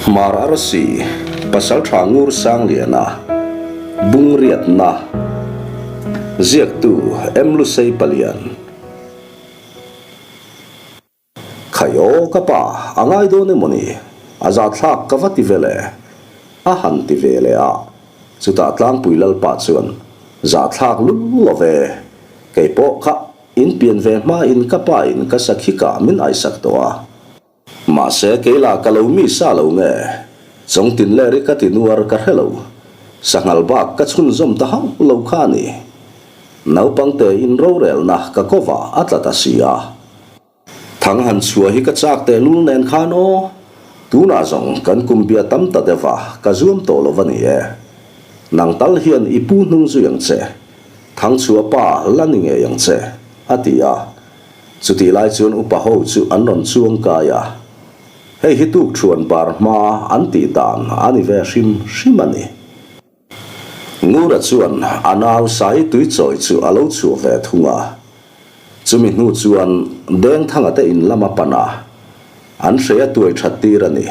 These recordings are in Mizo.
Hmar Arsi, Pasaltha Ngur Sangliana, Bungriatna, Ziaktu M. Lusei Palian. Khai aw ka pa, a ngai dawn emaw ni? A zahthlak ka va ti ve le. A han ti ve leh a, chutah Tlangpui Lalpa chuan, Zahthlak lul lo ve, kei pawh kha in pian ve hmain ka pa in ka sakhi kah min aisak tawh a. Mahse kei lah ka lo mi sa lo nge, chawngtin leh ri ka ti nuar ka hre lo, sanghal bak ka chhunzawm ta hauh lo kha a ni. Naupangte in rorelna ka kovah a tla ta si a. Thang han chhuah hi ka chak tehlul nen khan aw, tunah zawng kan kum bia tam ta deuh a, ka zuam tawh lo va ni e. Nang tal hian i pu hnung zui ang che, thang chhuah pa la ni ngei ang che, a ti a. Chutih lai chuan upa ho chu an rawn chuang kai a. Hei hi tuk thuan bar hma an tih dan a ni ve hrim hrim a ni. Ngura chuan a nau sai tui chawi chu a lo chhuah ve thung a. Chumi hnu chuan Dengthanga te in lam a pan a, an hrei a tuai that tir a ni.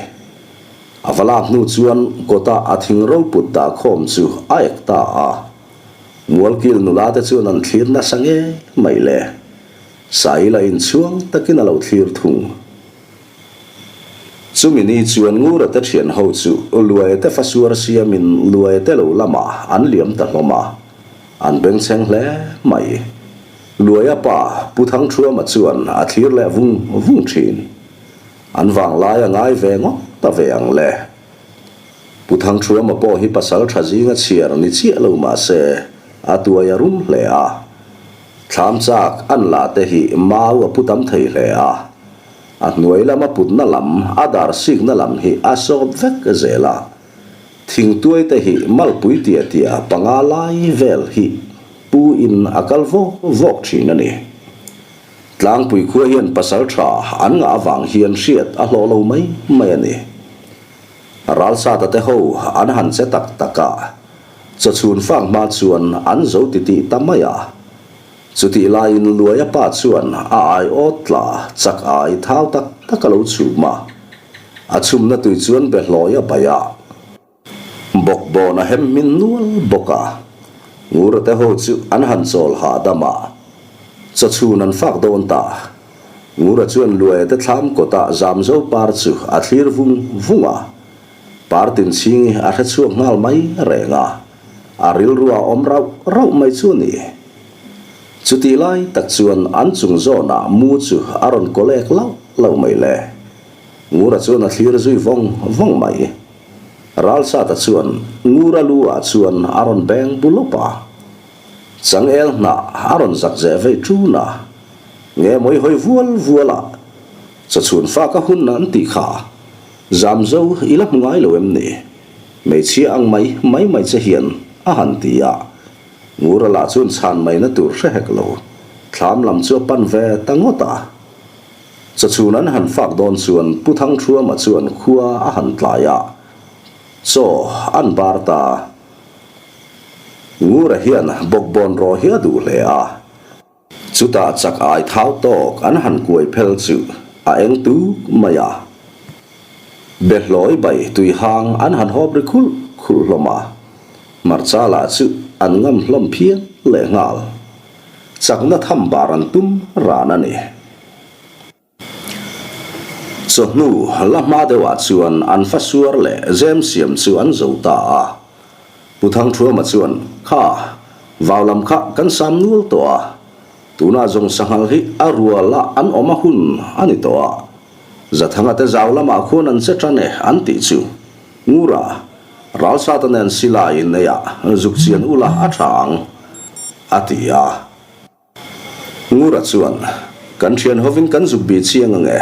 A va lak hnu chuan kawta a thing ro put dah khawm chu a ek ta a. Mualkil nula te chuan an thlir nasa ngei mai le. Saila inchhuang takin a lo thlir thung. Chumi ni chuan Ngura te thian ho chu Luaia te fasuar siamin Luaia te lo lamah an liam ta hlawm a, an bengchheng hle mai. Luaia pa Pu Thangthuama chuan a thlir leh vung vung thin. An vanglai a ngai ve ngawt ta ve ang le. Pu Thangthuama pawh hi pasal tha zinga chhiar ni chiah lo mah se a tuai a rum hle a. Thlam chak an la te hi mau a pu tam thei hle a. A hnuai lama putna lam, a dar sikna lam hi a sawp vek zel a. Thingtuai te hi malpui tia tia panga lai vel hi pu in a kal vawk vawk thin a ni. Tlangpui khua hian pasal tha an ngah avang hian hriat a hlawh lo mai mai a ni. Ralsata te ho an han che tak tak a, chawchhun fak hma chuan an zo titih ta mai a. Chutih laiin Luaia pa chuan a ai awt tla chak ai thau tak tak a lo chhum a, a chhumna tui chuan behlawi a baih a, bawkbawn a hem hmin nual bawk a, Ngura te ho chu an han chawl hahdam a, chawchhun an fak dawn ta. Ngura chuan Luaia te thlam kawtah Zamzo par chu a thlir vung vung a, Partinchhingi a hre chhuak nghal mai reng a. A rilru a awm rauh rauh mai chu a ni. Chutih lai tak chuan an chung zawnah mu chu a rawn kawlek lauh lauh mai le. Ngura chuan a thlir zui vawng vawng mai. Ralsata chuan Ngura lu ah chuan a rawn beng bu lawp a. Changel hnah a rawn zak zeh vei ṭun a. Nge mawi hawi vual vual a, chawchhun fak a hun an tih kha. Zamzo i la hmu ngai lo em ni? Hmeichhia ang mai mai mai che hian a han ti a, Ngura lah chuan chhan maina tur hre hek lo, thlam lam chu a pan ve ta ngawt a. Chawchhun an han fak dawn chuan Pu Thangthuama chuan khua a han tlai a, chaw an bar ta. Ngura hian bawkbawn rawh hi a duh hle a. Chutah chak ai thau tawk an han kuai phel chu a eng tuk mai a. Behlawi bai tui hang an han hawp ri khulh khulh hlawm a, hmarcha lah chu an ngam hlawm phian leh nghal. Chakna tham bar an tum ran a ni. Chawhnu la hma deuhah chuan an fa suar leh zem siam chu an zo ta a. Pu Thangthuama chuan, Kha, vau lam kha kan sam nual tawh a, tunah zawng sanghal hi a ruala an awm a hun a ni tawh a. Zathanga te zau lamah khuan an che tan e an tih chu. Ngura, Ralsata nen silai neiah zuk chian ula a tha ang, a ti a. Ngura chuan, Kan thian hovin kan zuk bih chiang ang e.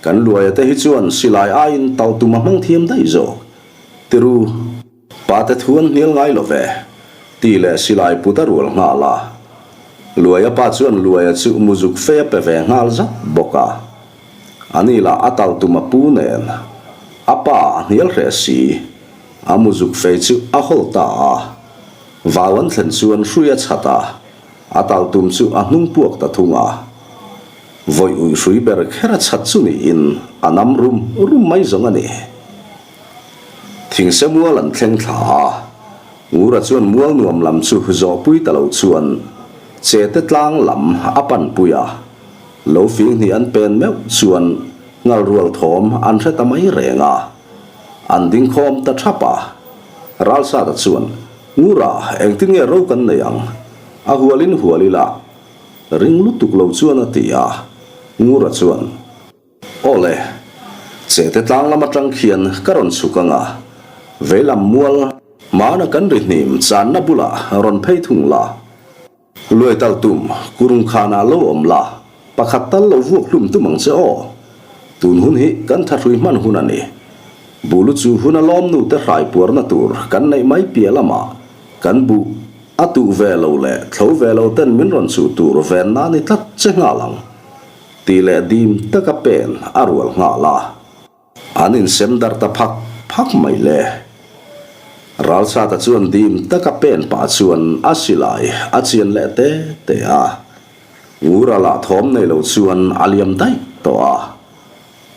Kan luaia te hi chuan silai aiin tal tum a hmang thiam daih zawk. Tiru, pa te thu an hnial ngai lo ve, ti leh silai put a rual nghal a. Luaia pa chuan luaia chu mu zuk fei a pe ve nghal zat bawk a. Ani lah a tal tum a pu nen, a pa a hnial hreh si, a mu zuk fei chu a hawl ta a. Vau an thlen chuan hrui a chhat a, a tal tum chu a hnung puak ta thung a. Vawi ui hrui ber kher a chhat chu niin a nam rum rum mai zawng a ni. Thingse mual an thleng thla a, Ngura chuan mual nuam lam chu zawhpui ta lo chuan Chete tlang lam a panpui a, lo fing hnih an pen meuh chuan ngal rual thawm an hre ta mai reng a, an ding khawm ta thap a. Ralsata chuan, Ngura, engtin nge ro kan nei ang? A hualin hual ila, ring lutuk lo chuan a ti a. Ngura chuan. Aw le, Chete tlang lam atang khian ka rawn chhuk ang a, veilam mual hmana kan ri hnim channa bulah rawn phei thung la. Luai tal tum kurung khanah lo awm la, pakhat tal lo vuak hlum tum ang che aw. Tun hun hi kan thahrui hman hun a ni. Bulu chu hun a lawmnu te hrai puarna tur kan neih mai piah lamah kan buh a tuh ve lo leh thlo ve lo ten min rawn chuh tur ven nan i tlat che nghal ang. Tih leh dim taka pen a rual nghal a, an insem darh ta phak phak mai le. Ralsata chuan dim taka pen pah chuan a silai a chian leh te te a, Ngura lah thawm nei lo chuan a liam daih tawh a.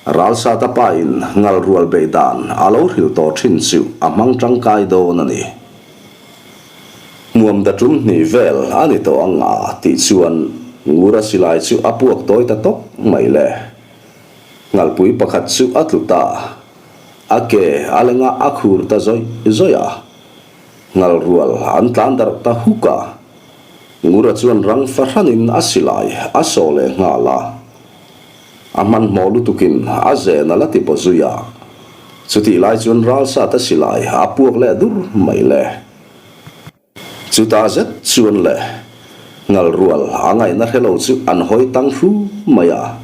Ralsata pa in ngal rual beih dan a lo hrilh tawh thin chu a hmang tangkai dawn a ni. Hmuam da tum hnih vel a ni tawh ang a tih chuan Ngura silai chu a puak tawi ta tawp mai le. Ngalpui pakhat chu a tlu ta. A ke a lengah a khur ta zawih zawih a. Ngal rual an tlan darh ta huk a. Ngura chuan rang fahranin a silai a sawh leh nghal a. A hmanhmawh lutukin a zen a la ti baw zui a, chutih lai chuan ralsat a silai a puak leh dur mai le. Chutah zet chuan le ngal rual a ngaihna hre lo chu an hawi tang hru mai a,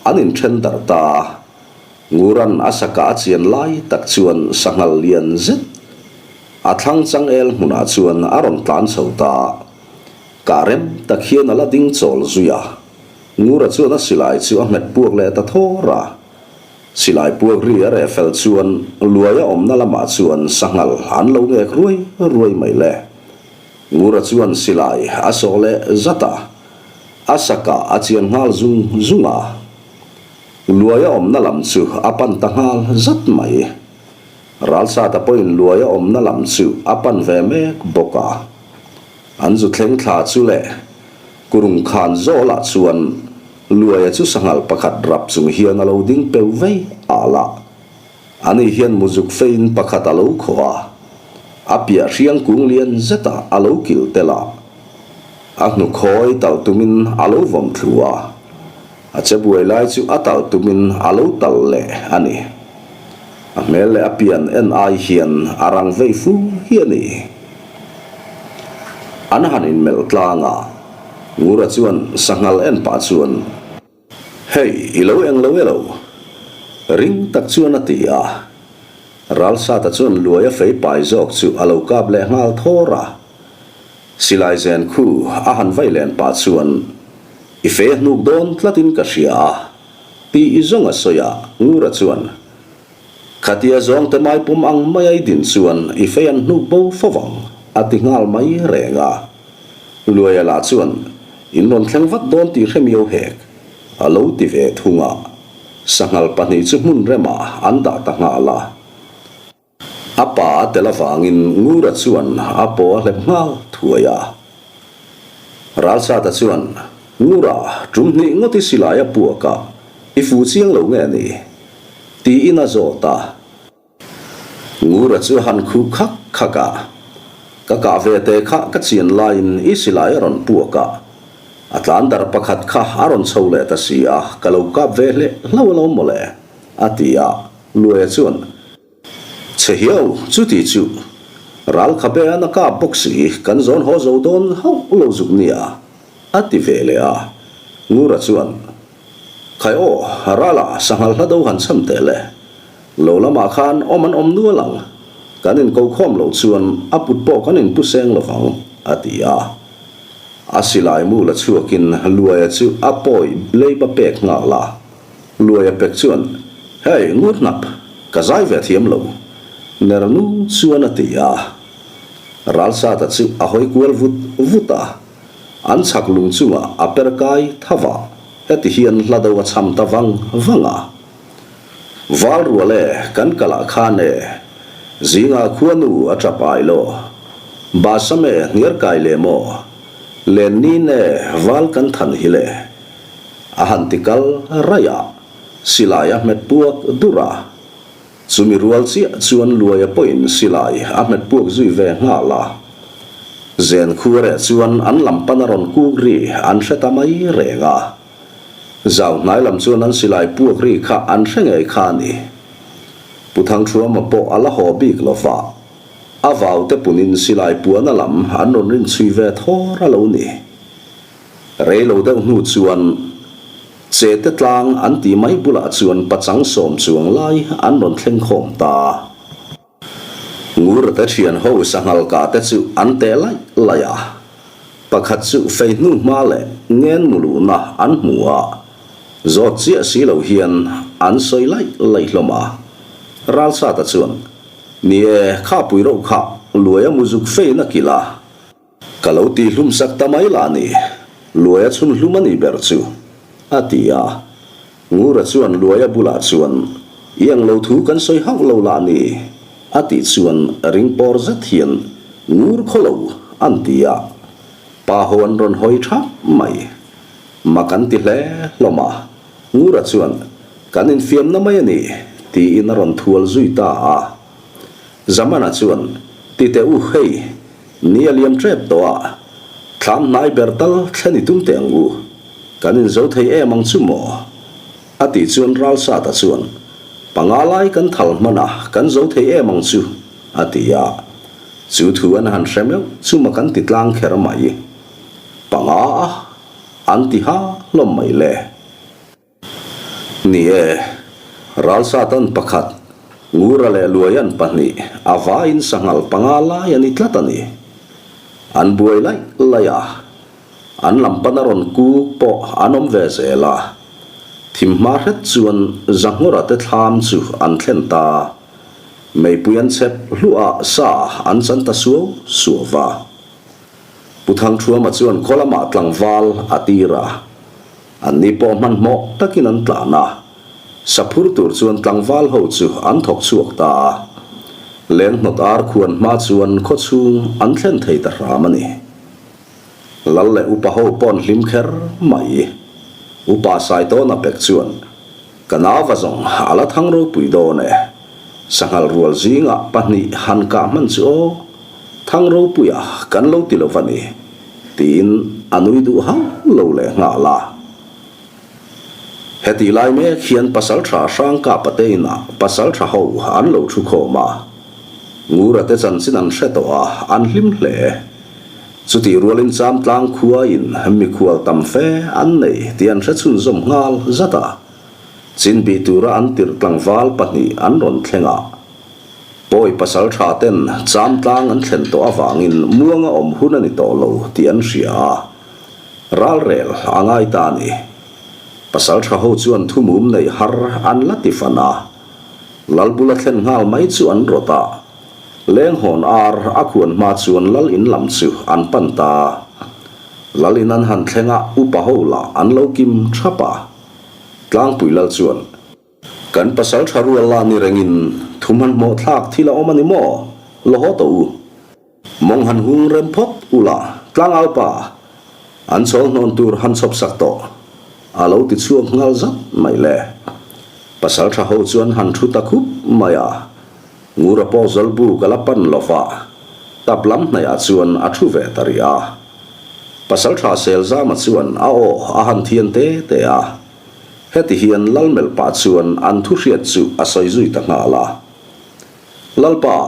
an inthen darh ta a. Nguran a saka a chian lai tak chuan sanghal lian zet a thlang changel hmunah chuan a rawn tlan chho ta a, kah rem tak hian a la ding chawl zui a. Ngura chuan a silai chu a nghet puak leh ta thawr a. Silai puak ri a reh fel chuan Luaia awmna lamah chuan sanghal an lo ngek ruai ruai mai le. Ngura chuan silai a sawh leh zat a, a sakah a chian nghal zung zung a. Luaia awmna lam chu a pan ta nghal zat mai. Ralsata pawhin Luaia awmna lam chu a pan ve mek bawk a. An zu thleng thla chu le Kurung khan zawlah chuan Luaia chu sanghal pakhat rap chung hian a lo ding peu vei al a. Ani hian muzuk fein pakhat a lo khawh a, a piah hriang kung lian zetah a lo kil tel a. A hnukhawi talh tumin a lo vawm thlu a, a che buai lai chu a talh tumin a lo talh leh a ni. A hmel leh a pian en ai hian a rang vei fu hi a ni. An han inmelh tlang a, Ngura chuan sanghal en pah chuan, Hei, i lo eng lo e lo? Ring tak chuan a ti a. Ralsata chuan luai a fei pai zawk chu a lo kap leh nghal thawr a. Silai zen khu a han vai len pah chuan, I fei a hnuk dawn tlatin ka hria a, tih i zawng a sawi a, Ngura chuan, Khatia zawngte mai pum ang mai a i din chuan i fei an hnuk bo fo vang, a ti nghal mai reng a. Luaia lah chuan, In rawn thleng vat dawn tih hre miau hek, a lo ti ve thung a. Sanghal pahnih chu hmun remah an dah ta nghal a. A pa a tel avangin Ngura chuan a paw a hlep nghal thuai a. Ralsata chuan, Ngura, tum hnih ngawt i silai a puak a, i fu chiang lo nge ni? Tiin a zawt a. Ngura chu a han khuh khak khak a, Ka kah ve te kha ka chian laiin i silai a rawn puak a, a tlan dar pakhat kha a rawn chho leh ta si a, ka lo kap ve hleh hlauh alawm mawle, a ti a. Luaia chuan, Chhe hiau, chuti chu ral kha be a na kap bawk si, kan zawn haw zo dawn hauh lo zuk nia, a ti ve leh a. Ngura chuan, Khai aw, rala sanghal hla do han cham teh le. Lo lamah khan awm an awm nual ang, kan inko khawm loh chuan a put pawh kan inpu seng lo vang, a ti a. A silai mu la chhuakin Luaia chu a pawi leiba pek nghal a. Luaia pek chuan, Hei, ngur hnap, ka zai ve thiam lo, ner nu chuan a ti a. Ralsata chu a hawi kual vut vut a, an chhak lung chungah a per kai tha vah, heti hian hla do a cham ta vang vang a. Val rual e, kan kalah khan e. Zingah khuanu a tap ai law. Basam e hniar kai leh maw? Len ni ne val kan than hi le. A han ti kal raih a, silai a hmet puak dur a. Chumi rual chiah chuan Luaia pawhin silai a hmet puak zui ve nghal a. Zen khuareh chuan an lam pan a rawn kuk ri an hre ta mai reng a. Zau hnai lam chuan an silai puak ri kha an hre ngei kha a ni. Pu Thangthuama pawh a la haw bik lo va, a vau te punin silai puahna lam an rawn rin chhui ve thawr a lo ni. Rei lo deuh hnu chuan Chete tlang an tih mai bulah chuan pachang sawm chuang lai an rawn thleng khawm ta. Ngurte thian ho sanghal kah te chu an teh laih laih a, pakhat chu fei hnu hma leh ngen mu luhna an hmu a, zawt chiah si lo hian an sawi laih laih hlawm a. Ralsata chuan, Ni e, kha pui reuh kha, luai a mu zuk fein a kilh a. Ka lo tih hlum sak ta mai lah ni, Luaia chhun hlum a nih ber chu, a ti a. Ngura chuan Luaia bulah chuan, I ang lo thu kan sawi hauh lo lah ni, a tih chuan ring pawr zet hian, Ngur khaw lo, an ti a. Pa ho an rawn hawi thap mai. Mak an ti hle hlawm a. Ngura chuan, Kan infiamna mai a ni, tiin a rawn thual zui ta a. Zamana chuan, Ti teh u, hei, ni a liam tep tawh a, thlam hnai ber tal thlen i tum teh ang u, kan inzo thei em ang chu maw? A tih chuan Ralsata chuan, Panga lai kan thal hman a, kan zo thei em ang chu, a ti a. Chu thu an han hre meuh chu ma kan ti tlang kher mai. Panga a, an ti ha hlawm mai le. Ni e, Ralsatan pakhat, Ngura leh Luaian pahnih, a vaiin sanghal panga lai a ni tlat a ni. An buai laih laih a, an lam pana rawn kuk pawh an awm ve zel a. Thim hma hret chuan Zahngawra te thlam chu an thlen ta. Meipui an chhep hluah sa an chan ta suau suau va. Pu Thangthuama chuan khaw lamah tlangval a tir a. Anni pawh hmanhmawh takin an tlan a, saphur tur chuan tlangval ho chu an thawk chhuak ta a. Leng hnawt ar khuan hma chuan khaw chhung an thlen thei ta hram a ni. Lal leh upa ho paw'n hlim kher mai. Upa Saitawna pek chuan, Ka nauva zawng a la thang ropui dawn e. Sanghal rual zingah pahnih han kah hman chu aw, thang ropuia kan lo ti lo va ni, tiin a nui duh hauh lo leh nghal a. Heti lai mek hian pasaltha Hrangkapa te inah pasaltha ho an lo thu khawm a. Ngura te chanchin an hre tawh a, an hlim hle. Chutih rualin Chamtlang khuain mikhual tam fe an nei tih an hre chhunzawm nghal zat a. Chin bih tura an tirh tlangval pahnih an rawn thleng a. Pawi pasal tha ten Chamtlang an thlen tawh avangin muanga awm hun a ni tawh lo tih an hria a. Ralrel a ngai ta a ni. Pasal tha ho chuan thumum neih har an la ti fan a. Lalbula thlen nghal mai chu an rawt a. Lenghawn ar a khuan hma chuan lal in lam chu an pan ta. Lal in an han thleng a, upa ho lah an lo kim thap a. Tlangpui lal chuan, Kan pasal tha rual la ni rengin thu hmanhmawh thlak thil a awm a ni maw? Law haw tawh u. Mawng han hung rem phawt ula, tlangau pa, an chawl hnawn tur han chhawp sak tawh, a lo ti chhuak nghal zat mai le. Pasal tha ho chuan han thu ta khup mai a. Ngura pawh zawlbuk a la pan lo va, tap lam hnaihah chuan a thu ve ta rih a. Pasaltha Selzama chuan a aw a han thian te te a. Heti hian Lalmelh pah chuan an thu hriat chu a sawi zui ta nghal a. Lalpa,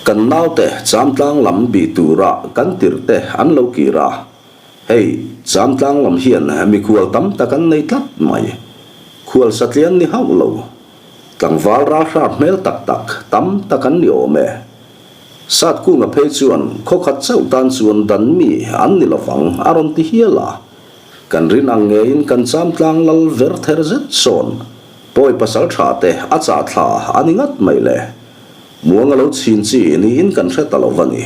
kan naute Chamtlang lam bih tura kan tirhte an lo kir a. Hei, Chamtlang lam hian mikhual tam tak an nei tlat mai. Khual satlian ni hauh lo. Tlangval ralhrar hmel tak tak tam tak an ni awm e. Satkunga phei chuan khaw khat chauh tan chuan dan mi an ni lovang a rawn ti hial a. Kan rin ang ngeiin kan Chamtlang lal ver ther zet sawn pawi pasal tha te a chah thla a ni ngat mai le. Muang a lo chhin chi niin kan hre ta lo va ni.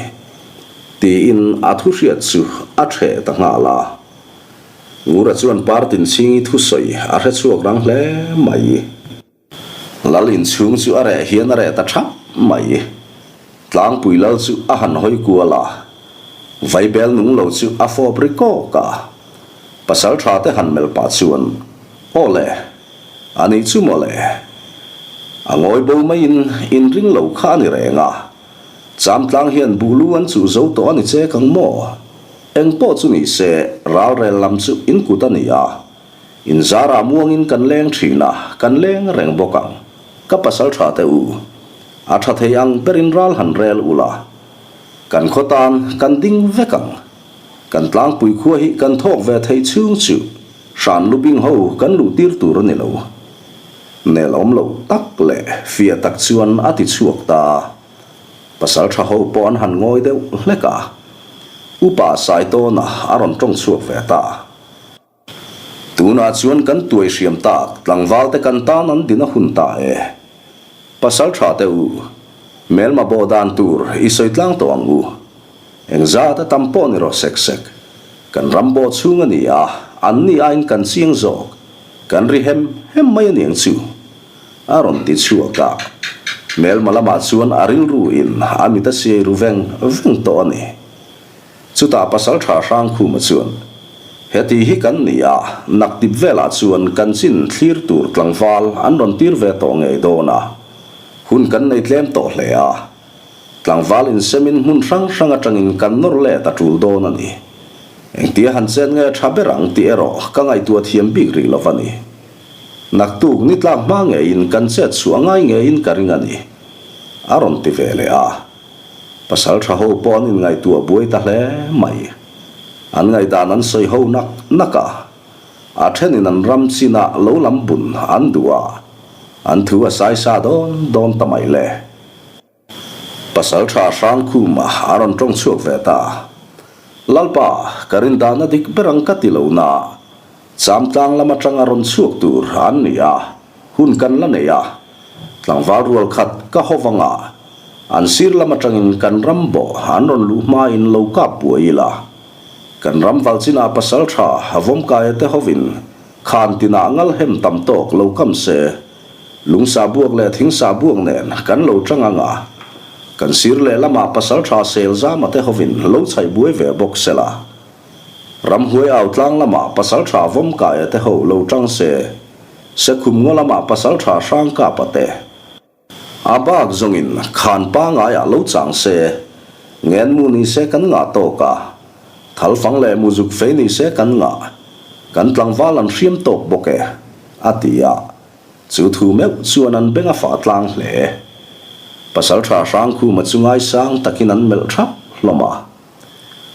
Tiin a thu hriat chu a ṭheh ta nghal a. Ngura chuan Partin Chhingi thusawi a hre chhuak rang hle mai. Lal inchhung chu a reh hian a reh ta thap mai. Tlangpui lal chu a han hawi kual a, vaibel nung lo chu a fawp ri kawk a. Pasal tha te han melh pah chuan, Aw le, a nih chu maw le. A ngawi bo maiin inring lo kha a ni reng a. Chamtlang hian buhlu an chuh zo tawh a ni che kang maw? Eng pawh chu ni se, ralrel lam chu in kut a ni a. In zarah muangin kan leng thin a, kan leng reng bawk ang. Ka pasal tha te u, a tha thei ang berin ral han rel ula. Kan khaw tan kan ding vek ang. Kan tlangpui khua hi kan thawk ve theih chhung chu hran lubing ho kan luh tir tur a ni lo. Nel awm lo tak leh fiah tak chuan a ti chhuak ta. Pasal tha ho pawh an han ngawi deuh hlek a. Upa Saitawna a rawn tawng chhuak ve ta. Tunah chuan kan tuai hriam tak, tlangval te kan tan an din a hun ta e. Pasal tha te u, hmelma bawh dan tur i sawi tlang tawh ang u. Engzat a tam pawh ni rawh sek sek. Kan ram bawh chhung a ni a, an ni aiin kan chiang zawk. Kan ri hem hem mai a niang chu. A rawn ti chhuak a. Hmelma lamah chuan a rilru in a mit a siai ru veng veng tawh a ni. Chutah Pasalṭha Hrangkhuma chuan, Heti hi kan ni a, naktip velah chuan kan chin thlir tur tlangval an rawn tir ve tawh ngei dawn a. Hun kan nei tlem tawh hle a. Tlangval insemin hmun hrang hrang atangin kan nawr let a tul dawn a ni. Engtia han chet nge tha ber ang tih erawh ka ngaihtuah thiam bik rih lo va ni. Naktuk ni tlak hma ngeiin kan chet chhuah ngai ngeiin ka ring a ni. A rawn ti ve leh a. Pasal tha ho pawh an inngaihtuah buai ta hle mai. An ngaihdan an sawi ho nak nak a. A thenin an ram chinah lo lam bun an duh a. An thu a saisa dawn dawn ta mai le. Pasal tha Hrangkhuma a rawn tawng chhuak ve ta. Lalpa, ka rin dana dik ber ang ka ti lo na. Chamtlang lam atanga rawn chhuak tur an ni a, hun kan la nei a. Tlangval rual khat ka haw vanga an sir lam atangin kan ram bawh an rawn luh hmain lo kap buai ila. Kan ram val chinah pasal tha Vawmkaia te hovin khan tinah ngal hem tam tawk lo kam se. Lungsa buak leh thingsa buak nen kan lo tang ang a, kan sir lehlamah pasaltha Selzama te hovin lo chhaih buai ve bawk se la. Ramhuai au tlang lamah pasaltha Vawmkaia te ho lo tang se, Sekhum ngaw lamah pasaltha Hrangkapa te. A bak zawngin khan pangaiah lo chang se, ngenmu ni se kan ngah tawk a, thalfang leh muzuk fei ni se kan ngah, kan tlangval an hriam tawk bawk e, a ti a. Chu thu meuh chuan an beng a fah tlang hle. Pasalṭha Hrangkhuma chu ngaisang takin an melh ṭhap hlawm a.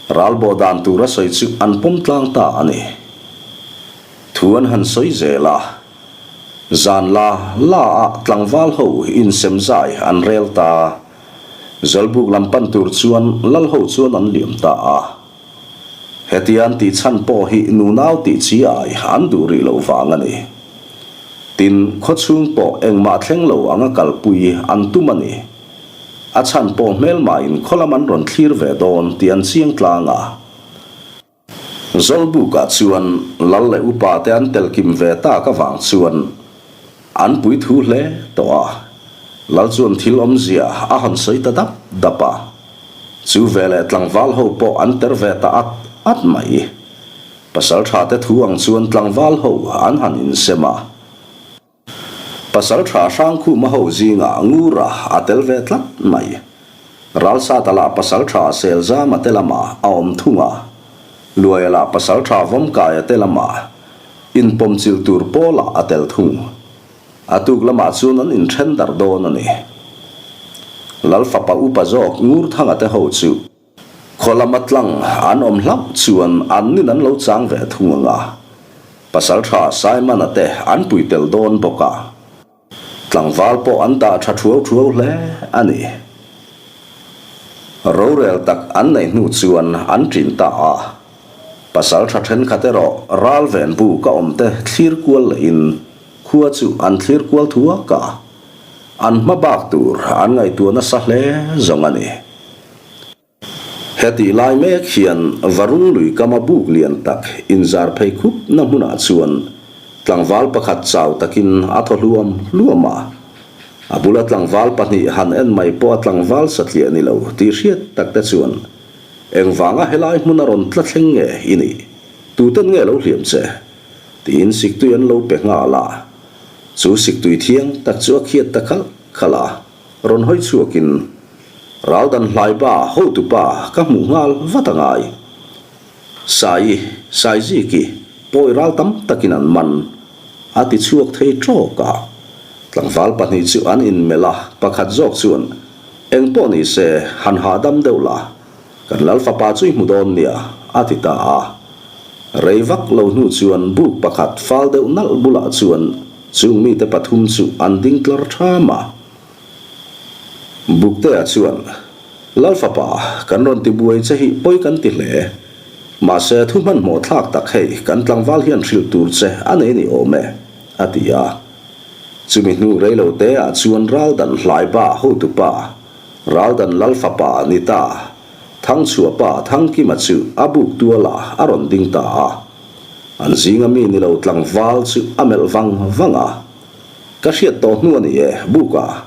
Ralbawh dan tur a sawi chu an pawm tlang ta a ni. Thu an han sawi zel a. Zan la la ah tlangval ho insem zai an rel ta. Zawlbuk lam pan tur chuan lal ho chuan an liam ta a. Hetian tih chhan pawh hi nunau tih chi ai an duh rih loh vang a ni. Tin, khawchhung pawh engmah thleng lo anga kalpui an tum a ni. A chhan pawh hmelmain khaw lam an rawn thlir ve dawn tih an chiang tlang a. Zawlbukah chuan lal leh upa te an tel kim ve tak avang chuan an pui thu hle tawh a. Lal chuan thil awmzia a han sawi ta dap dap a. Chu veleh tlangval ho pawh an ter ve ta at at mai. Pasal tha te thu ang chuan tlangval ho an han insem a. Pasal tha Hrangkhuma ho zingah Ngura a tel ve tlat mai. Ralsata lah pasal tha Selzama te lamah a awm thung a. Luaia lah pasal tha Vawmkaia te lamah inpawmchilh tur pawlah a tel thung. A tuk lamah chuan an inthen darh dawn a ni. Lal fapa upa zawk Ngurthanga te ho chu khaw lama tlang an awm hlauh chuan an nin an lo chang ve thung ang a, Pasaltha Saimana te an pui tel dawn bawk a, tlangval pawh an dah tha thuau thuau hle a ni. Rorel tak an neih hnu chuan an ṭin ta a, Pasaltha thenkhat erawh ral ven buk a awm te thlir kual lehin Khua chu an thlir kual thuak a, an hma bak tur an ngaihtuah nasa hle zawng a ni. Hetih lai mek hian Varung lui kama buk lian tak inzar phei khup na hmunah chuan tlangval pakhat chau takin a thaw hluam hluam a. A bula tlangval pahnih han en mai pawh a tlangval satliah ni lo tih hriat tak te chuan, Engvanga helai hmun a rawn tla thleng nge i nih? Tuten nge lo hliam che? Tiin siktui an lo pe nghal a. Chu siktui thiang tak chu a khiat ta khalh khalh a, rawn hawi chhuakin, Raldan hlaiba hotupa ka hmuh nghal vat a ngai. Sai, Saiziki, pawi ral tam takin an man, a ti chhuak thei tawk a. Tlangval pahnih chu an inmelh a, pakhat zawk chuan, Eng pawh ni se, han hahdam deuh la, kan lal fapa chu i hmu dawn nia, a ti ta a. Rei vak lo hnu chuan buk pakhat fal deuh nalh bulah chuan chung mite pathum chu an ding tlar ṭham a. Buktea chuan, Lal fapa, kan rawn ti buai che hi pawi kan ti hle. Mahse, thu hmanhmawh thlak tak hei kan tlangval hian hrilh tur che a nei ni awm e, a ti a. Chumi hnu rei lo te ah chuan Raldan Hlaiba hotupa, Raldan Lal fapa ni ta, Thangchhuahpa Thangkima chu a buk tualah a rawn ding ta a. An zinga mi ni lo tlangval chu a melh vang vang a. Ka hriat tawh hnu a ni e, buka.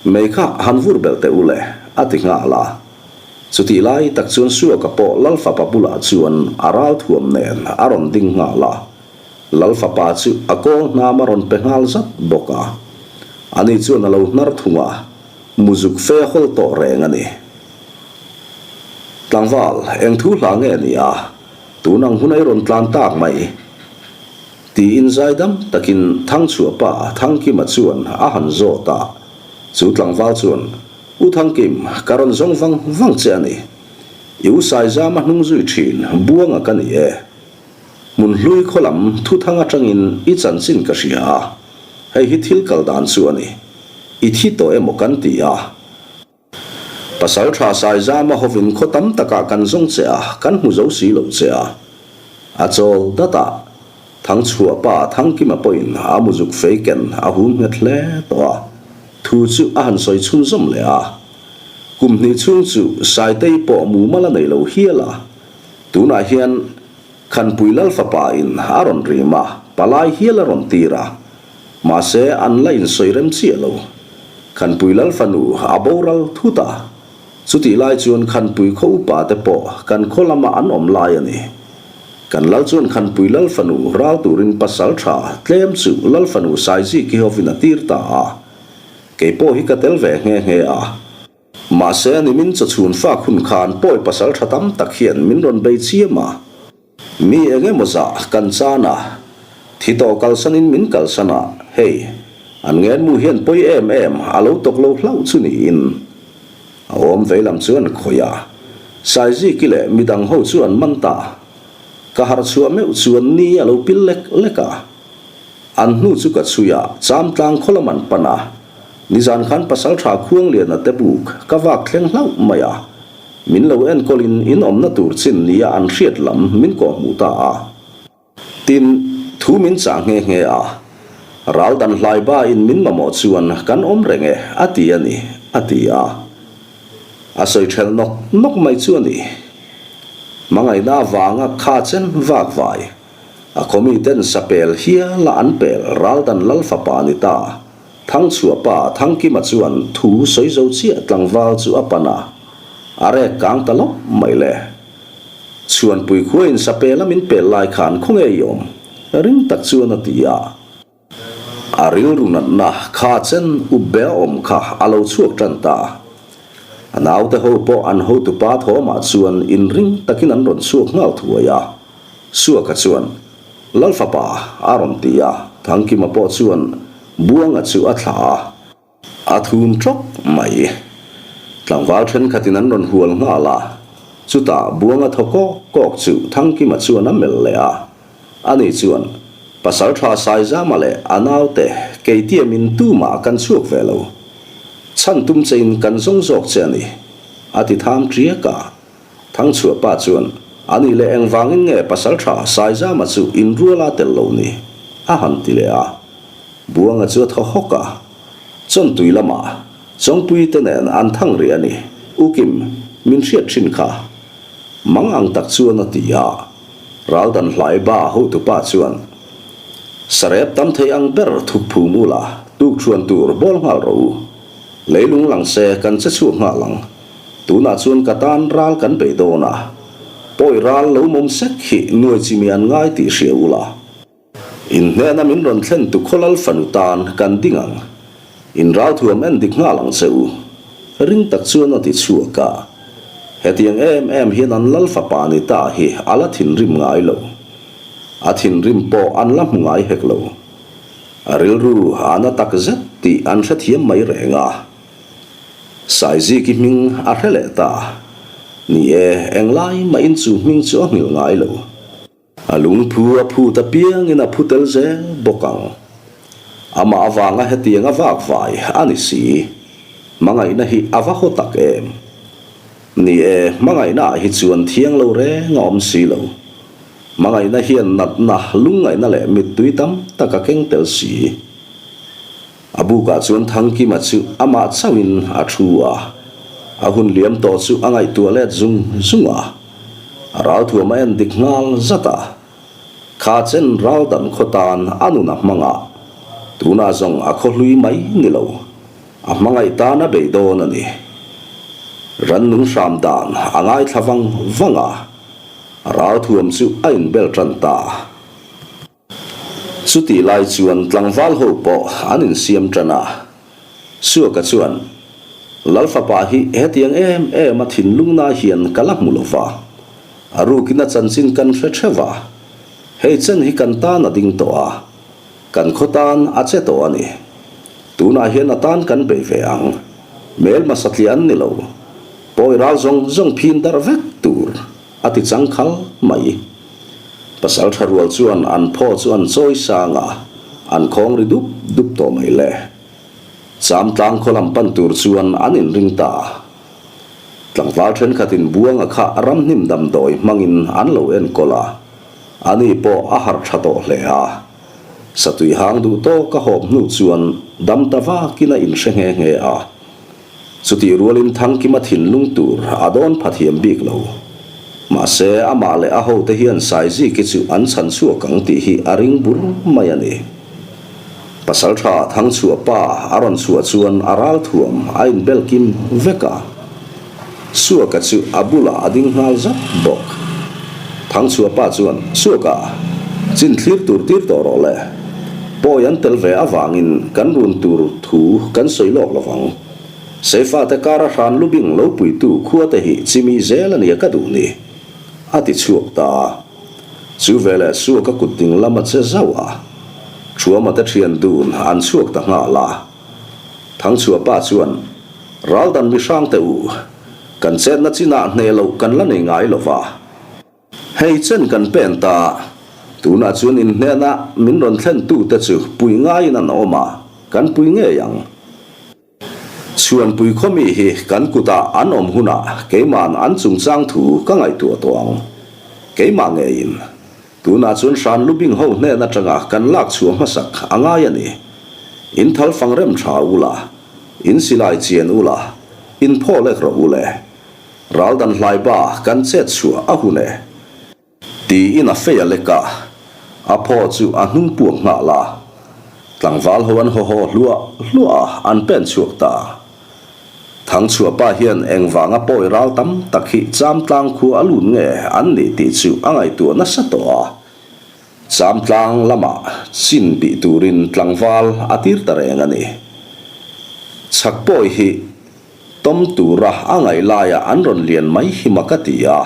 Mei kha han vur belh teh u le, a ti nghal a. Chutih lai tak chuan Suaka pawh Lalfapa bulah chuan a ral thuam nen a rawn ding nghal a. Lalfapa chu a kawl hnam a rawn pe nghal zat bawk a. Ani chuan a lo hnar thung a, muzuk fe a hawl tawh reng a ni. Tlangval, eng thu hla nge ni a? Tun ang hun a i rawn tlan tak mai. Tiin zaidam takin Thangchhuahpa Thangkima chuan a han zawt a. Chu tlangval chuan, U Thangkim, ka rawn zawng vang vang che a ni. I u Saizama hnung zui thin Buanga ka ni e. Hmun hlui khaw lam thuthang atangin i chanchin ka hria a, hei hi thil kal dan chu a ni. I thi tawh emaw kan ti a. Pasal tha Saizama hovin khaw tam takah kan zawng che a, kan hmu zo si lo che a. A chawl dat a, Thangchhuahpa Thangkima pawhin a muzuk fei ken a hum nghet hle tawh a, thu chu a han sawi chhunzawm leh a. Kum hnih chhung chu Saitei pawh mumal a nei lo hial a, tunah hian Khanpui Lal fapa in a rawn rim a, palai hial a rawn tir a, mahse an la insawi rem chiah lo. Khanpui Lal fanu a boral thut a, chutih lai chuan Khanpui khaw upa te pawh kan khaw lama an awm lai a ni. Kan Lal chuan Khanpui Lal fanu ral turin pasal tha tlem chu Lal fanu Saiziki hovin a tir ta a, kei pawh hi ka tel ve nghe nghe a. Mahse, nimin chawchhun fak hun khan pawi pasal tha tam tak hian min rawn bei chiam a. Mi eng emaw zah kan chan a, thi tawh kalsanin min kalsan a, hei, an ngenmu hian pawi em em a lo tawk lo hlauh chu niin. A awm vei lam chu an khawih a, Saiziki leh midang ho chu an man ta. Ka harh chhuah meuh chuan ni a lo pil lek lek a. An hnu chu ka chhui a, Chamtlang khaw lam an pan a. Nizan khan Pasaltha Khuangliana te buk ka vak thleng hlauh mai a. Min lo enkawlin in awmna tur chin nia an hriat lam min kawhhmuh ta a. Tin, thu min chah nghe nghe a. Ral dan hlai ba in min mamawh chuan kan awm reng e, a ti a ni, a ti a. A sawi ṭhelh nawk nawk mai chu a ni. Hmangaihna avanga kha chen vak vai. A khawmiten sapel hiala an pel Raldan Lal fapa ni ta. Thangchhuahpa Thangkima chuan thu sawi zo chiah tlangval chu a pan a, a rek kang ta lawp mai le. Chhuanpui khuain sapela min pel lai khan khawnge i awm? Ring tak chuan a ti a. A rilru natna kha chen up be a awm kha a lo chhuak tan ta. A naute ho pawh an hotupa thawmah chuan inring takin an rawn chhuak nghal thuai a. Suaka chuan, Lal fapa, a rawn ti a, Thangkima pawh chuan Buanga chu a thlah a. A thum tawk mai. Tlangval thenkhatin an rawn hual nghal a, chutah Buanga thaw kawk kawk chu Thangkima chuan a melh leh a. Ani chuan, Pasaltha Saizama leh a naute keitiamin tumah kan chhuak ve lo. Chhan tum chein kan zawng zawk che a ni, a ti tham tiak a. Thangchhuah pa chuan, Ani leh engvangin nge Pasaltha Saizama chu inruala tel lo ni? a han ti leh a. Buanga chu a thaw hawk a, Chawntui lamah Chawngpui te nen an thang rih a ni, U Kim, min hriat thin kha. Mang ang tak chuan a ti a. Raldan hlai ba hotupa chuan. Sarep tam thei ang ber thup phum ula, tukṭhuan tur bawl nghal rawh u. Leilung lang se kan che chhuak nghal ang. Tunah chuan ka tan ral kan bei dawn a. Pawi ral lo mawm sek hi nuai chimi an ngai tih hria ula. In hnena min rawn thlen tu khawlal fanu tan kan ding ang. In ralthuam en dik nghal ang che u. Ring tak chuan a ti chhuak a. Hetiang em em hian an lal fapa ni ta hi a la thinrim ngai lo. A thinrim pawh an la hmu ngai hek lo. A rilru a na tak zet tih an hrethiam mai reng a. Saiziki hming a hre leh ta. Ni e, englai mahin chu hming chu a nghilh ngai lo. A lungphu a phut apiangin a phu tel zel bawk ang. Amah avanga hetiang a vak vai a ni si. Hmangaihna hi a va haw tak em? Ni e, hmangaihna ah hi chuan thiang lo reng a awm si lo. Hmangaihna hian natna, lungngaihna leh mittui tam tak a keng tel si. A bukah chuan Thangkima chu amah chauhin a thu a, a hun liam tawh chu a ngaihtuah let zung zung a. A ralthuam a en dik nghal zat a. Kha chen ral dan khaw tan a nun a hmang a, tunah zawng a khaw hlui mai ni lo, a hmangaih tan a bei dawn a ni. Rannung hram dan a ngaithla vang vang a. Ralthuam chu a inbel tan ta. Chutih lai chuan tlangval ho pawh an insiam tan a. Suaka chuan, Lal fapa hi hetiang em em a thinlungna hian ka la hmu lo va. A rukin a chanchin kan hre theuh a. Hei chen hi kan tan a ding tawh a. Kan khaw tan a che tawh a ni. Tunah hian a tan kan bei ve ang. Hmelma satliah an ni lo. Pawi ral zawng zawng phin darh vek tur a ti chang khal mai. Pasal tha rual chuan an phaw chu an chawi sang a, an khawng ri dup dup tawh mai le. Cham tlang khaw lam pan tur chuan an inring ta. Tlangval thenkhatin Buanga kha ramhnim damdawi hmangin an lo enkawl a, ani pawh a harh tha tawh hle a. Satui hang duh tawk a hawp hnu chuan dam ta vakin a inhre nghe nghe a. Chutih rualin Thangkima thinlung tur a dawn pha thiam bik lo. Mahse, amah leh a hote hian Saiziki chu an chhan chhuak ang tih hi a ring bur mai a ni. Pasaltha Thangchhuah pa a rawn chhuah chuan a ralthuam a inbel kim vek a. Suaka chu a bulah a ding nghal zat bawk. Thangchhuah pa chuan, Suaka, chin thlir tur tir tawh rawh le. Pawi an tel ve avangin kan run tur thu kan sawi lawk lo vang. Seifate kara hran lubing lo puitu khuate hi chimi zel a nia ka duh ni, a ti chhuak ta a. Chu veleh Suaka kut ding lam a che zauh a. Thuamate thian dun an chhuak ta nghal a. Thangchhuah pa chuan, Raldan mi hrang teh u, kan chetna chinah hneh loh kan la nei ngai lo va. Hei chen kan pen ta, tunah chuan inhnehna min rawn thlen tute chu pui ngaiin an awm a, kan pui ngei ang. Chhuanpui khawmi hi kan kutah an awm hunah keima'n an chungchang thu ka ngaihtuah tawh ang. Keimah ngeiin. Tunah chuan hran lubing ho hnen atanga kan lak chhuah hmasak a ngai a ni. In thal fang rem tha ula, in silai chian ula, in phaw lek rawh ule. Ral dan hlai ba kan chet chhuah a hun e. Tiin a fei a lek a, a phaw chu a hnung puak nghal a. Tlangval ho an haw haw hluah hluah a, an pen chhuak ta. Thangchhuah pa hian engvanga pawi ral tam tak hi Chamtlang khua a lut nge an nih tih chu a ngaihtuah nasa tawh a. Chamtlang lamah chin bih turin tlangval a tir ta reng a ni. Chhak pawi hi Tawm tura a ngaih laia an rawn lian mai hi mak a ti a,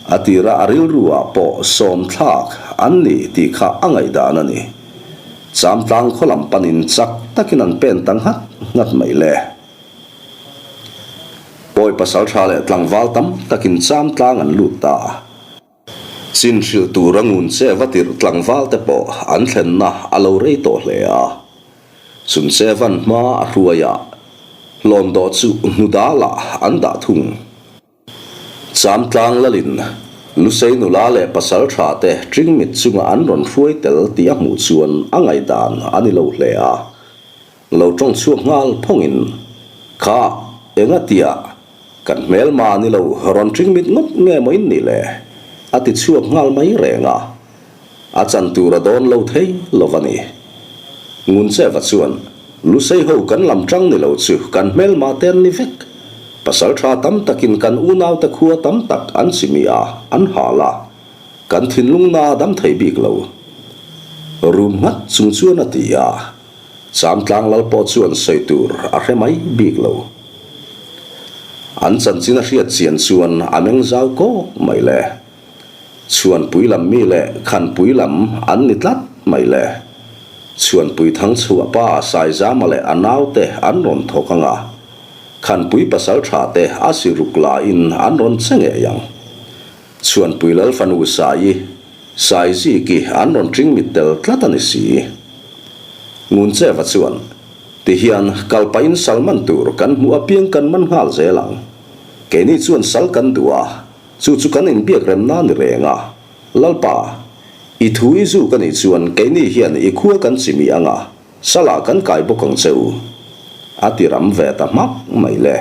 a tira a rilruah pawh sawm thlak an ni tih kha a ngaihdan a ni. Chamtlang khaw lam panin chak takin an pen ta nghat nghat mai le. Pawi pasal tha leh tlangval tam takin Chamtlang an lut ta. Chin hrilh tura ngun che va tirh tlangval te pawh an thlenna a lo rei tawh hle a. Chun che van hma a hruai a, hlawn dawh chu hnu dalah an dah thung. Chamtlang lalin Lusei nula leh pasal tha te ṭingmit chunga an rawn hruai tel tih a hmuh chuan a ngaihdan a ni lo hle a. Lo ṭawng chhuak nghal phawngin, Kha, engatia Kan hmelma ni lo, rawn ṭing mit ngawt nge maw in nih le? a ti chhuak nghal mai reng a. A chan tur a dawn lo thei lo a ni. Nguncheva chuan, Lusei ho kan lam tang ni lo chu kan hmelma te an ni vek. Pasal tha tam takin kan unaute khua tam tak an chimi a, an hal a. Kan thinlung na a dam thei bik lo. Rum nghat chung chuan a ti a. Chamtlang lal pawh chuan sawi tur a hre mai bik lo. An chanchin a hriat chian chuan a meng zau kawk mai le. Chhuanpui lam mi leh Khanpui lam an ni tlat mai le. Chhuanpui Thangchhuah pa Saizama leh a naute an rawn thawk ang a, Khanpui pasal tha te a si ruk laiin an rawn che ngei ang. Chhuanpui Lal fanu Saii, Saiziki an rawn ṭing mit tel tlat a ni si. Nguncheva chuan, Tihian kal pahin sal man tur kan hmuh apiang kan man nghal zel ang. Keini chuan sal kan duh a, Chu chu kan inbiak remna ni reng a, Lalpa, i thu i zuk a nih chuan keini hian i khua kan chimih ang a, salah kan kai bawk ang che u. A ti ram ve ta hmak mai le.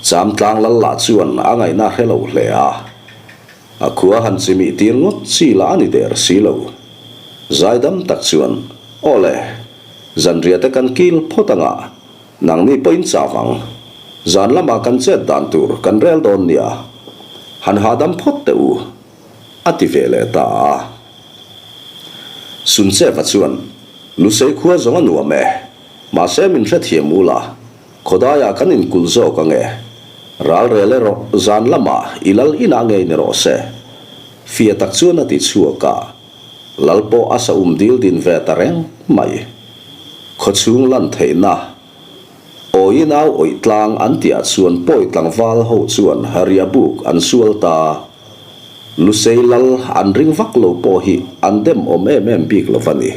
Chamtlang lal lah chuan a ngaihna hre lo hle a. A khua han chimih tir ngawt chi lah a ni der si lo. Zaidam tak chuan, Aw le, zanriah te kan kil phawt ang a, Nangni pawhin chau ang. Zan lamah kan chet dan tur kan rel dawn nia. Han hahdam phawt teh u, a ti ve leh ta a. Suncheva chuan, Lusei khua zawng a nuam e. Mahse min hrethiam u la, khawdaiah kan inkulh zawk ang e. Ral rel erawh zan lamah i lal inah ngei ni rawh se. Fia tak chuan a ti chhuak a. Lal pawh a sa um dil din ve ta reng mai. Khawchhung lan theihna Awi nau awih tlang an tihah chuan pawi tlangval ho chuan riah buk an sual ta. Lusei lal an ring vak lo pawh hi an dem awm em em bik lo va ni.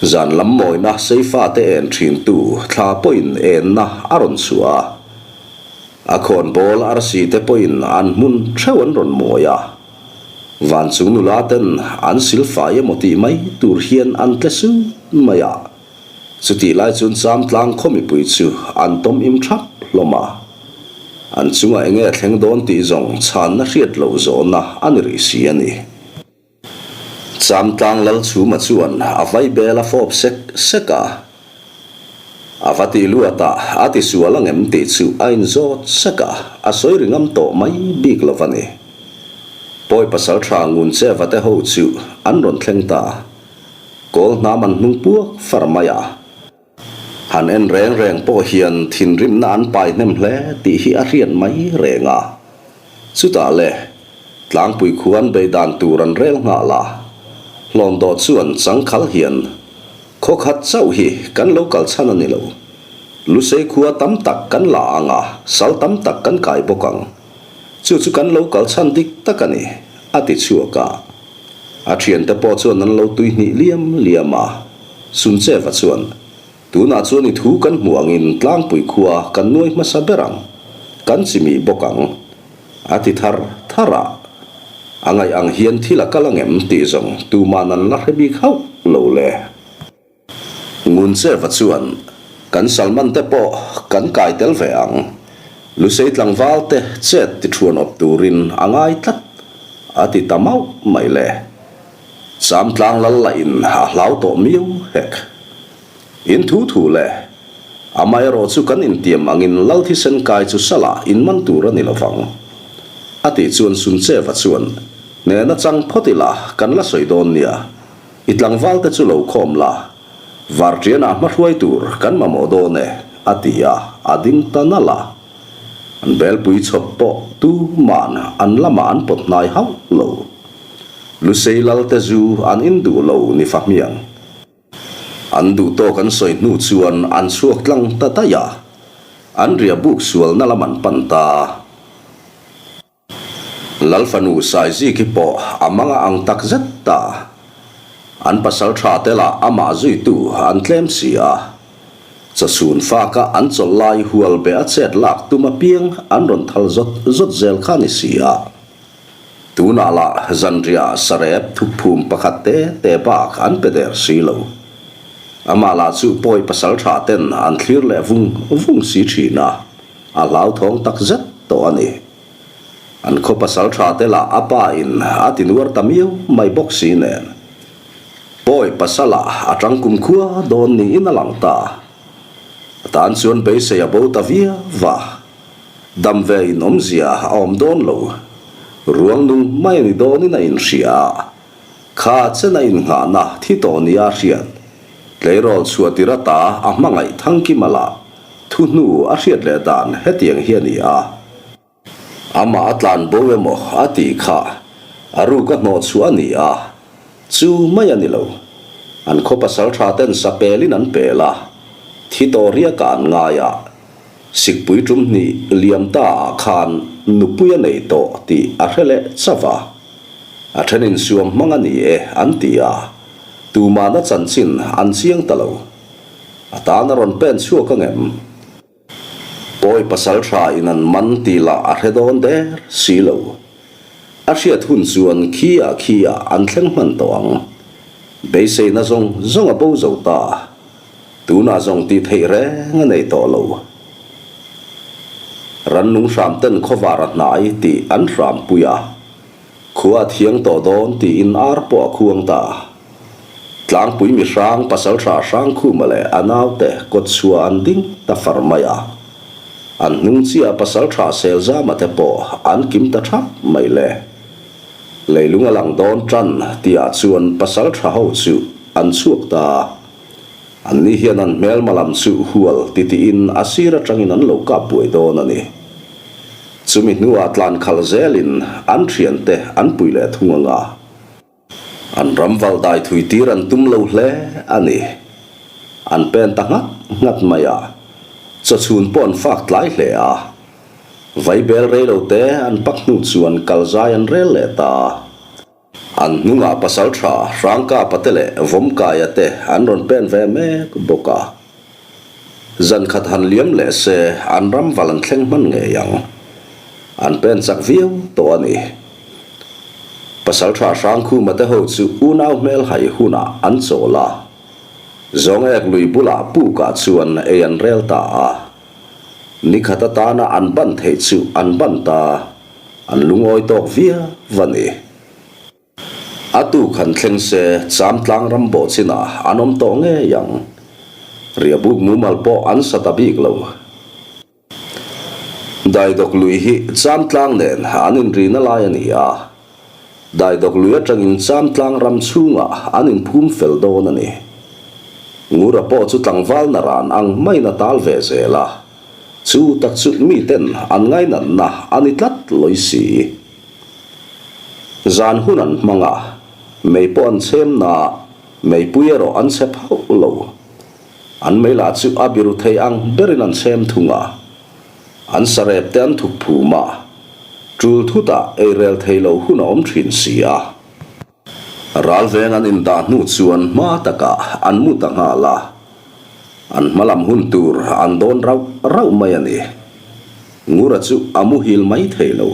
Zan lam mawina Seifa te en thintu thla pawhin enna a rawn chhuah a. A khawnbawl arsi te pawhin an hmun theuh an rawn mawi a. Van chung nula ten an silfai emaw tih mai tur hian an tle sut mai a. Chutih lai chuan Chamtlang khaw mipui chu an tawm im thap hlawm a. An chungah enge thleng dawn tih zawng chhanna hriat loh zawhna a ni rih si a ni. Chamtlang Lalchhuma chuan a vai bel a fawp sek sek a, a va ti luat a, a ti sual angem tih chu a inzawt sek a, a sawi ri ngam tawh mai bik lo va ni. Pawi pasal tha ngun che va te ho chu an rawn thleng ta. Kawl hnam an hnung puak far mai a. Han en reng reng pawh hian thinrimna an pai hnem hle tih hi a hriat mai reng a. Chutah le, tlangpui khuan bei dan tur an rel nghal a. Hlawndawh chuan changkhal hian khaw khat chauh hi kan lo kal chhan a ni lo. Lusei khua tam tak kan la ang a, sal tam tak kan kai bawk ang. Chu chu kan lo kal chhan dik tak a ni, a ti chhuak a. A thiante pawh chuan an lo tui hnih liam liam a, Suncheva chuan, Tunah chuan i thu kan hmuh angin tlangpui khua kan nuai hmasa ber ang, kan chimih bawk ang, a ti thar thar a. A ngaih ang hian thil a kal angem tih zawng tuman an la hre bik hauh lo le. Nguncheva chuan, Kan Salman te pawh kan kai tel ve ang. Lusei tlangval te chet ti thuan awp turin a ngai tlat, a ti ta mauh mai le. Chamtlang lal lahin a hlau tawh miau hek. In thu thu le. Amaherawh chu kan intiam angin lal thisen kai chu salah in man tur a ni lovang. A tih chuan Suncheva chuan, Hnehna chang phawt ila kan la sawi dawn nia. I tlangval te chu lo khawm la, Varṭianah hmahruai tur kan mamawh dawn e, a ti a, a ding ta nalh a. An belpui chhawp pawh tuman an lamah an pawt hnai hauh lo. Lusei lal te zu an in duh lo ni fahmiang. An duh tawk an sawi hnu chuan an chhuak tlang ta daih a, an riah buk sualna lam an pan ta. Lal fanu Saiziki pawh a mang a ang tak zet ta. An pasal tha te lah amah zuitu an tlem si a. Chawchhun faka an chawlh lai hual be a chet lak tum apiang an rawn thal zawt zawt zel kha ni si a. Tunah lah zanriah sarep thukphum pakhat te te bak an pe der si lo. Amah lah chu pawi pasal tha ten an thlir leh vung vung si thin a. A hlauthawng tak zet tawh a ni. An khaw pasal tha te lah a pa in a ti nuar ta miau mai bawk si nen. Pawi pasal ah a tang kumkhua dawn niin a lang ta. A tan chuan beisei a bo ta viau va. Dam ve in awmzia a awm dawn lo. Ruang nung mai a ni dawnin a inhria a. Kha chen a innghahna thi tawh nia a hriat. Tleirawl chhuah tir ata a hmangaih Thangkima lah thu hnu a hriat leh dan hetiang hi a ni a. Amah a tlan bo emaw a tih kha a ruk a hnawh chhuah a ni a, chu mai a ni lo. An khaw pasal tha ten sa pelin an pel a, thi tawh riakah an ngai a, Sikpui tum hnih liam ta ah khan nupui a nei tawh tih a hre leh chauh a. A then insuam hmang a ni e an ti a, tumahna chanchin an chiang ta lo. A tan a rawn pen chhuak angem? Pawi pasal tha in an man tih lah a hre dawn der si lo. A hriat hun chuan khi ah khi ah an thleng hman tawh ang. Beiseina zawng zawng a bo zo ta. Tunah zawng tih theih reng a nei tawh lo. Rannung hram ten khawvar a hnai tih an hram pui a. Khua a thiang tawh dawn tiin ar pawh a khuang ta. Tlangpui mi hrang pasal hra Hrangkhuma leh a naute kawtchhuah an ding ta far mai a. An hnung chiah pasal hra Selzama te pawh an kim ta thap mai le. Leilung a lang dawn tan tihah chuan pasal hra ho chu an chhuak ta. Anni hian an hmelma lam chu hual titiin a sir atangin an lo kap buai dawn a ni. Chumi hnuah tlan khalh zelin an thiante an pui leh thung ang a. An ram val dai thui tir an tum lo hle a ni. An pen ta nghat nghat mai a, chawchhun pawh an fak tlai hle a. Vaibel rei lo te an pak hnu chuan kal zai an rel leh ta. An hnungah pasal tha Hrangkapa te leh Vawmkaia te an rawn pen ve mek bawk a. Zan khat han liam leh se an ram val an thleng hman ngei ang. An pen chak viau tawh a ni. Pasal tha Hrangkhuma te ho chu unau hmel hai hunah an chawl a. Zawngek lui bulah pukah chuan ei an rel ta a. Nikhat atana an ban theih chu an ban ta. An lungawi tawk viau a ni. A tuk han thleng se Chamtlang ram bawh chinah an awm tawh ngei ang. Riahbuk mumal pawh an sa ta bik lo. Daidawk lui hi Chamtlang nen an inrina lai a ni a. Daidawk lui atangin Chamtlang ram chhungah an inphum fel dawn a ni. Ngura pawh chu tlangval naran ang maiin a tal ve zel a. Chu tak chu miten an ngainatna a ni tlat lawi si. Zan hun an hmang a, mei pawh an chhem na a, meipui erawh an chhe phauh lo. An mei lah chu a biru thei ang berin an chhem thung a, an sarep te an thup phum a, tul thutah eirel thei lo hun a awm thin si a. Ral veng an indah hnu chuan hma takah an mu ta nghal a, an hma lam hun tur an dawn rauh rauh mai a ni. Ngura chu a muhil mai thei lo.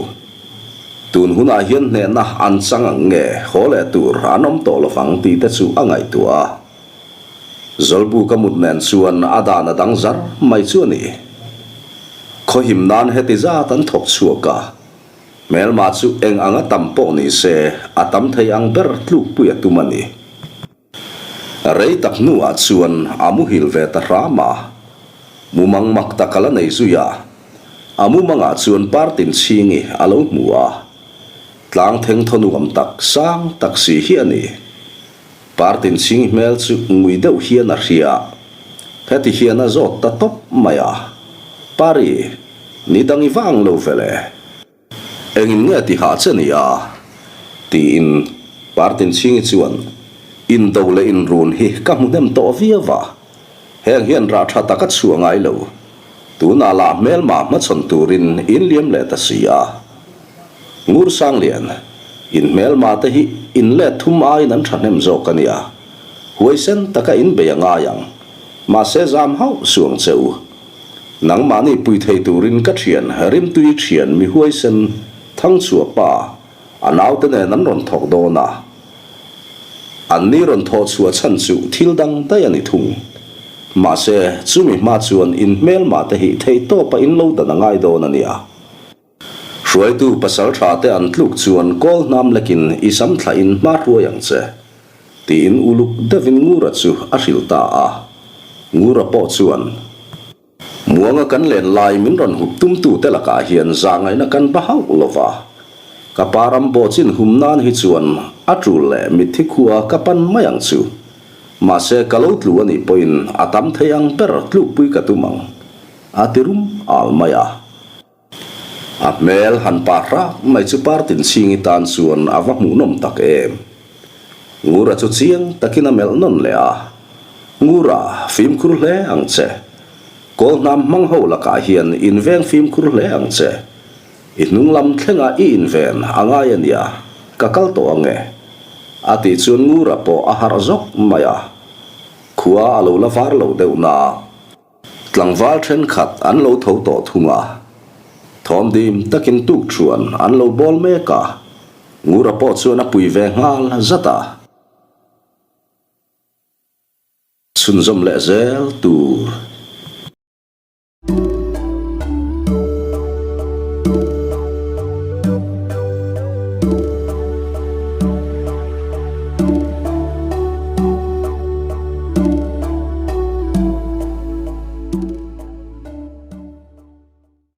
Tun hunah hian hnehna an chang ang nge haw leh tur an awm tawh lovang tih te chu a ngaihtuah a. Zawlbu ka mut nen chuan a dan a dang zar mai chu a ni. Khawhim nan heti zat an thawk chhuak a. Hmelma chu eng anga tam pawh ni se, a tam thei ang ber tlukpui a tum a ni. Rei tak hnuah chuan a muhil ve ta hram a, mumang mak tak a la nei zui a. A mumangah chuan partin chhingi a lo hmu a, tlang theng thaw nuam tak sang tak si hi a ni. Partin chhingi hmel chu ngui deuh hian a hria, heti hian a zawt ta tawp mai a, Pari, Ni dang i vang lo ve le. Engin nge ti hah che nia? Tiin Partin Chhingi chuan Indo leh inrun hi ka hmu hnem tawh viau a, heng hian rah tha tak a chhuah ngai lo. Tunah lah hmelma hmachhawn turin in liam leh ta si a. Ngur Sanglian, in hmelma te hi in let thum aiin an thahnem zawk a nia. Huaisen taka in bei a ngai ang. Mahse zam hauh suang che u. Nangmahni pui thei turin ka thian Rimtui thian mi huaisen Thangchhuah pa a naute nen an rawn thawk dawn a. An ni rawn thawh chhuah chhan chu thil dang daih a ni thung. Mahse, chumi hma chuan in hmelmah te hi theihtawpa in lo dan a ngai dawn a nia. Hruaitu pasalṭha te an tluk chuan kawl hnam lekin i sam thlahin hma hruai ang che, tiin uluk deuhin Ngura chu a hrilh ta a. Ngura pawh chuan, Muanga kan len lai min rawn hup tumtute lakah hian zahngaihna kan ba hauh lo va. Ka pa ram baw chin hum nan hi chuan a tul leh mitthi khua ka pan mai ang chu. Mahse ka lo tlu a nih pawhin a tam thei ang ber tlukpui ka tum ang, a ti rum al mai a. A hmel han pa hrak mai chu Partin chhingi tan chuan a va hmuhnawm tak em. Ngura chu chiang takin a melh nawn leh a, Ngura, fimkhur hle ang che. Kawl hnam hmang ho lakah hian inveng fimkhur hle ang che. I hnung lam thlengah i inven a ngai a nia, ka kal tawh ang e. A tih chuan Ngura pawh a harh zawk mai a. Khua a lo la var lo deuh na. Tlangval thenkhat an lo tho tawh thung a, thawm dim takin tuk chuan an lo bawl mek a, Ngura pawh chuan a pui ve nghal zat a. Chhunzawm leh zel tur.